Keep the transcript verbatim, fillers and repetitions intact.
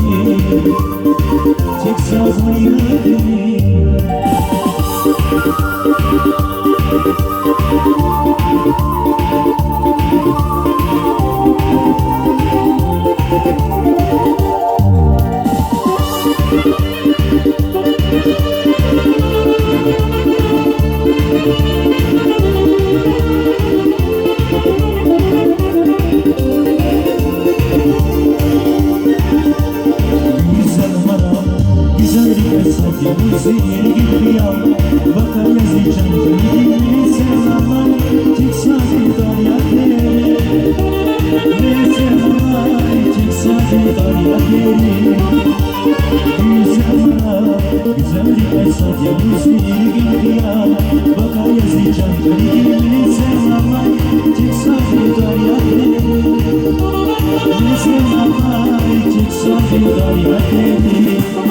Тек сад я тери. Гуьзел мара, гуьзел рикӀе сад я, мусири гьикӀ я, ватан я зи чан, милли сенавай, тек сад я тери, я тери. Милли сенавай, тек сад я тери, я тери. Гуьзел мара, гуьзел рикӀе сад я, мусири гьикӀ я, ватан я зи чан, милли сенавай, тек сад я тери, я тери. Милли сенавай, тек сад я тери, я тери.